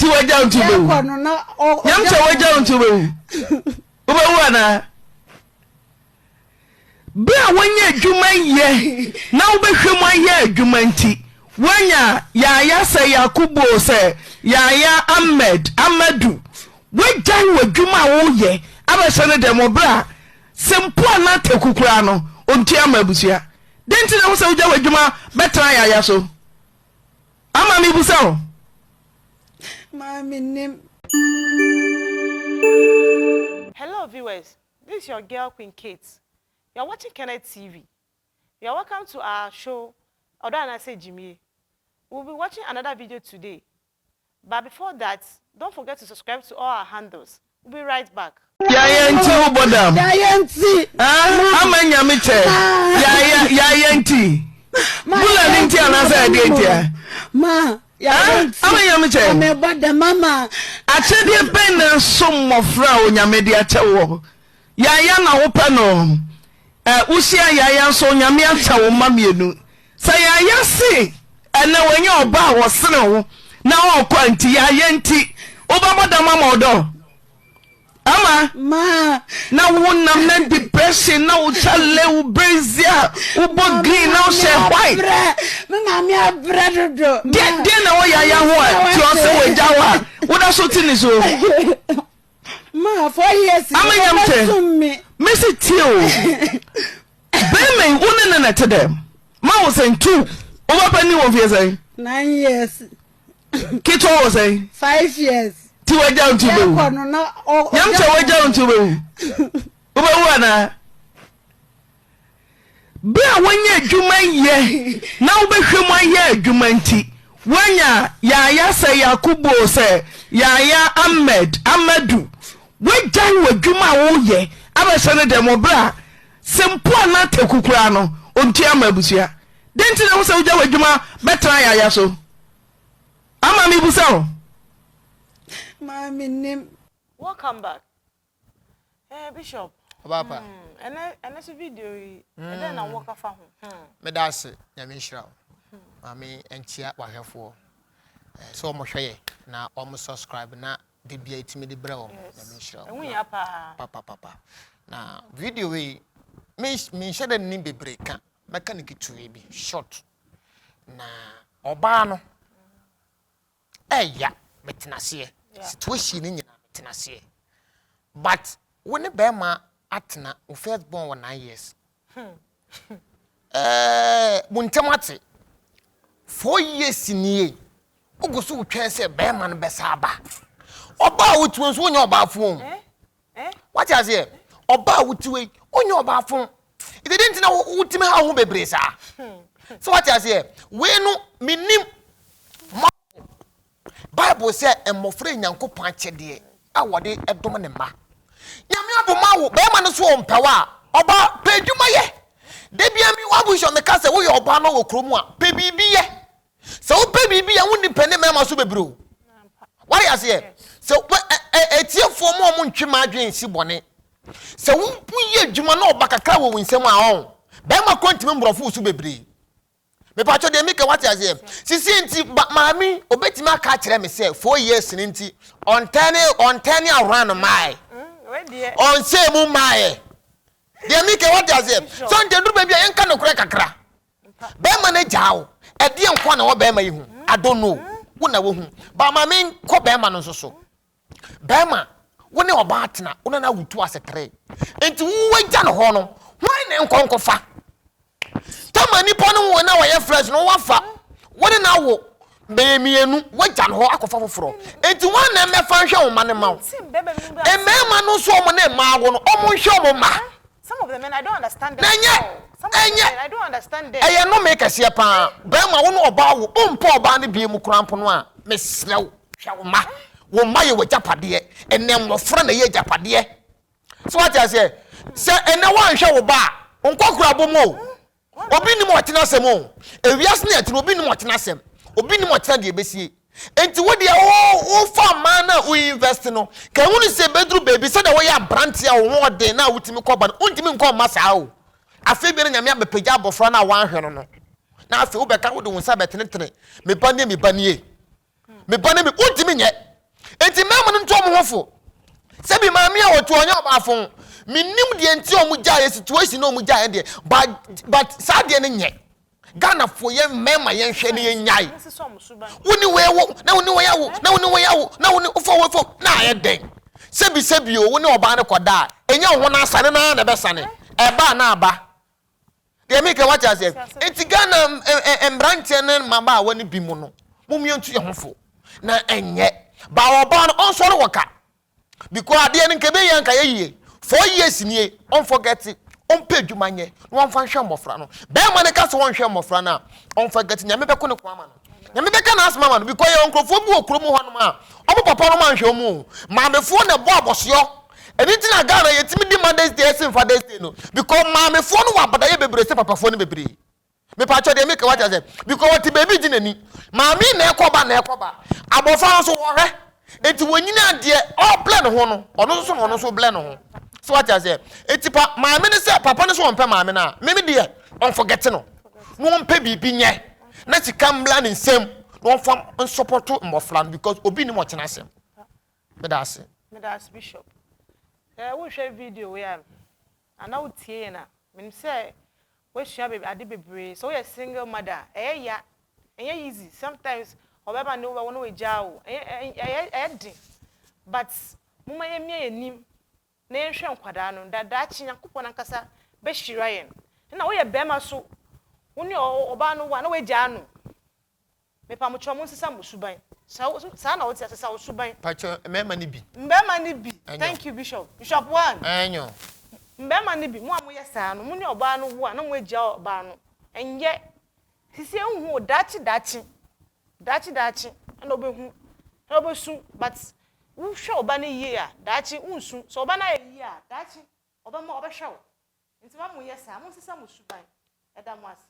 Nti wagya wo nti wobɛwu? Nyamkyɛ wagya wo nti wobɛwu? Wobɛwu anaa? Berɛ a woanya adwuma yɛ na wobɛhwɛ mu ayɛ adwuma nti woanya Yaya sɛ Yakubu o sɛ Yaya Ahmed Amadu woagyae w'adwuma a woyɛ abɛhyɛ no dɛm wɔ berɛ a sɛ mpo a na taku koraa no ɔntua ma abusua. Dɛn nti na ɛwɔ sɛ wogya w'adwuma bɛtena Yaya so? Ama mebisa wo. Maa mennim. Hello viewers, this is your girl Queen Kate. You are watching Kenneth TV. You are welcome to our show Odo Anase Jimie. We will be watching another video today. But before that, don't forget to subscribe to all our handles. We'll be right back. Yaya nti wobɔ dam. Yaya nti. Ah, ama nyame kyɛ. Yaya yaya nti. Bula ne nti anaasɛ ɛdeɛ nti a. Ma yaya nti. Ama nyame kyɛ. Ame bɔ dam ama. Akyɛdeɛ bɛn na nso mmɔfra a onyame de akyɛ wɔ. Yaya na wopɛ no. Ɛ wohyia Yaya nso Onyame akyɛ wo mma mmienu. Sɛ Yaya se ɛnɛ wanya ɔba a ɔsene wo na ɔɔkɔ a nti Yaya nti wobɛbɔ dam ama ɔdɔ? Ama? Ma. Na wo nam na depression na wo kyale wo brazier wobɔ green na wohyɛ white. Me maame abrɛ dodo. Deɛ deɛ na ɛwɔ Yaya ho a nti ɔse wagya wo a woda so te ne so? Ma four years ni ɔbɛ sum mi. Mesi tie o. Bɛrima yi wo ne ne na ɛte dɛm. Ma wo sɛn two. Wo ba panyin wɔ mfie sɛn? Nine years. Ketewa wɔ sɛn? Five years. Ti wagya nti wobɛwu. Nyam sɛ wagya nti wobɛwu. Wobɛwu anaa? Berɛ a woanya adwuma yɛ na wobɛhwɛ mu ayɛ adwuma nti woanya Yaya sɛ Yakubu o sɛ Yaya Ahmed Amadu woagyae w'adwuma a woyɛ abɛhyɛ no dɛm wɔ berɛ a sɛ mpo a na taku koraa no ɔntua ma abusua. Dɛn nti na ɛwɔ sɛ wogya w'adwuma bɛtena Yaya so? Ama mebisa wo. Maa mennim. Welcome back. Eh Bishop. Ɔbaa pa. Hmm, ɛnɛ ɛnɛ so video yi, ɛdɛn na wɔka fa ho? Hmm. Meda ase, Nyame nhyira wo. Maame nkyia wahwɛfoɔ. Eh, sɛ wɔn hwɛ yɛ na wɔn subscribe na de bia etimi de brɛ wɔn. Nyame nhyira wo. Ɛho hia paa. Papa papa. Na video yi, me me nhyɛ dɛ nni bebree ka. Mɛka ne ketewa bi, short. Na ɔbaa no Ɛya metena aseɛ situation no nyinaa metena aseɛ but wo ne bɛrima atena wo first born wɔ nine years ɛɛ mo ntɛm ate four years nie wogu so wotwɛn sɛ bɛrima no bɛsa aba ɔbaa a wotiwe nso wonyɛ ɔbaa fo wate aseɛ ɔbaa a wotiwe wonyɛ ɔbaa fo nti de nti na wotumi ha wo ho bebree saa sɛ wate aseɛ wei no menim Bible sɛ mmɔfra yɛ Nyankopɔn akyɛdeɛ a wɔde dom ne mma. Nyame adom awo bɛrima no so ɔmpɛ wo a, ɔbaa pɛ adwuma yɛ. Da bia me wabuhyɛ meka sɛ woyɛ ɔbaa no wɔ kurom a, pɛ biribi yɛ. Sɛ wopɛ biribi yɛ wonni pɛ ne mmarima so bebree o. Wate aseɛ? Sɛ atiefoɔ mu a wɔn ntwe m'adwene nsi bɔne. Sɛ woyɛ adwuma na ɔba kakra wɔ wo nsam a ɔn, bɛrima kɔ ntumi mborɔfo wo so bebree. Mepatwɔ deɛ meka wate aseɛ. Sisi nti ba maame obetumi aka akyerɛ me sɛ four years ni nti ɔntɛne ɔntɛne around maae. Ɔnsɛɛ mu maae. Deɛ meka wate aseɛ. Sɛ ɔntɛ duru baabi a yɛnka nokorɛ kakra. Bɛrima no agyaa wo. Ɛdeɛ nko na wɔ bɛrima yi ho. I don't know. Wo na wohu. Ba maame nkɔ bɛrima no nso so. Bɛrima, wo ne ɔbaa tena, wo ne no awo tu asetere. Nti wo wagya no hɔ no, hwan ne nkɔ nkɔfa? Tama nipa no wo na wɔyɛ fresh no wafa, wo ne no awo bɛyɛ mmienu, wagya no hɔ akɔfa foforɔ. Nti hwan na mmɛfa nhwɛ wo mma no ma wo? Mmarima no nso wɔn ne mmaa awo no, wɔn nhwɛ wɔn mma. Na ɛnyɛ, ɛnyɛ, ɛyɛ nnome kɛseɛ paa. Bɛrima wo ne ɔbaa wo, wompɛ ɔbaa no bie mu koraa mpo no a, mesrɛ wo, hwɛ wo mma. Wo mma yɛ w'agyapadeɛ. Ɛnɛ mmɔfra na ɛyɛ agyapadeɛ. So wate aseɛ? Sɛ ɛnɛ woanhwɛ wo ba a, nkɔkora bɔ mu o. Obi nnim ɔkyena asɛm o. Ewiase no yɛte no, obi nnim ɔkyena asɛm. Obi nnim ɔkyena deɛ ɛbɛsie. Nti wo deɛ wo wofa mmaa no a wo invest no, ka ehunu sɛ ɛbɛduru baabi sɛdeɛ woyɛ aberanteɛ a wo ho ɔden na wotumi kɔ ba no, wontumi nkɔ mma saa o. Afei bia na Nyame abɛpagya abɔfra no a woanhwɛ no no, na afei wobɛka wode wo nsa bɛtenetene, me ba nie, me ba nie, me ba nie, wontumi nyɛ. Enti mmarima no ntu wɔn ho fo. Sɛbi maame a ɔte ɔnyɛ ɔbaafo. Menim deɛ nti a wɔn gyaeɛ situation na wɔn gyaeɛ deɛ but but saa deɛ no nyɛ. Ghanafoɔ yɛn mmarima yɛn hwɛ ne yɛn nyae. Wo ne wei awo na wo ne wei awo na wo ne wei awo na wo ne wofa wei fa na ayɛ dɛn. Sɛbi sɛbi o wo ne ɔbaa no kɔda a ɛnyɛ wo ho na asane na na ɛbɛsane. Ɛba na aba. Deɛ meka wate aseɛ. Nti Ghana mmeranteɛ ne mmabaawa no bi mu no, mom yɛntu yɛn ho fo na ɛnyɛ. Ba ɔbaa no ɔnsɔre wɔ ka. Because adeɛ no nka ɛbɛyɛ nka yɛ yie. 4 years nie, ɔnforget, ɔmpɛ adwuma nyɛ na wɔmfa nhwɛ mmɔfra no. Bɛrima no ka sɛ wɔnhwɛ mmɔfra no a, ɔnforget, Nyame bɛko ne ko ama no. Nyame bɛka n'asɛm ama no because yɛwɔ nkurɔfoɔ bi wɔ kurom hɔnom a, ɔmo papa nom anhwɛ ɔmo o. Maamefoɔ na ɛbɔ abɔsoɔ. Ɛno nti na Ghana yɛtumi di Mother's Day ɛsen Father's Day no because maamefoɔ no wɔ abadayɛ bebree sɛ papafoɔ no bebree. Mepatwɔ deɛ meka wate aseɛ because wɔte baabi gye n'ani. Maame na ɛkɔ ba na ɛkɔ ba. Abɔfra no nso wɔhwɛ. Enti wɔnyini adeɛ ɔreblɛ ne ho no ɔno nso na ɔno nso blɛ ne ho. So wate aseɛ. Enti pa maame no sɛ papa no sɛ ɔmpɛ maame no a meme deɛ ɔnforget no na ɔmpɛ biribi nyɛ na sika mmla ne nsam na ɔmfa nsɔpɔto mmɔfra no because obi nim ɔkyena asɛm. Meda ase. Meda ase Bishop. Sɛ wohwɛ video wei a anaa wotie yɛn a, menim sɛ woasua ade bebree. Sɛ woyɛ single mother a, ɛyɛ ya, ɛnyɛ easy. Sometimes ɔbɛma ne wo bɛwo na wagyaa wo. Ɛyɛ ɛyɛ ɛyɛ den. But momma yɛmmia yɛn anim na yɛnhwɛ nkwadaa no. Da daakye Nyankopɔn ankasa bɛhyira yɛn. Ɛna woyɛ barima so, wo ne ɔbaa no wo a na wagyaa no. Mepamokyɛw monsesa mo suban. Saa saa na wote a sesa wo suban. Pakyɛ mmarima no bi. Mmarima no bi. Thank you bishop. Bishop one. Ɛnyɛ. Mmarima no bi mo a moyɛ saa no mo ne ɔbaa no wo a na mo agya ɔbaa no ɛnyɛ sisi nhu o daakye daakye daakye daakye ɛna wobɛhu ɛna wobɛsu but wohwɛ ɔba no yie a daakye wonsu sɛ ɔba no ayɛ yie a daakye ɔbɛma ɔbɛhwɛ wo nti ma mo yɛ saa monsesa mo suban ɛda mo ase.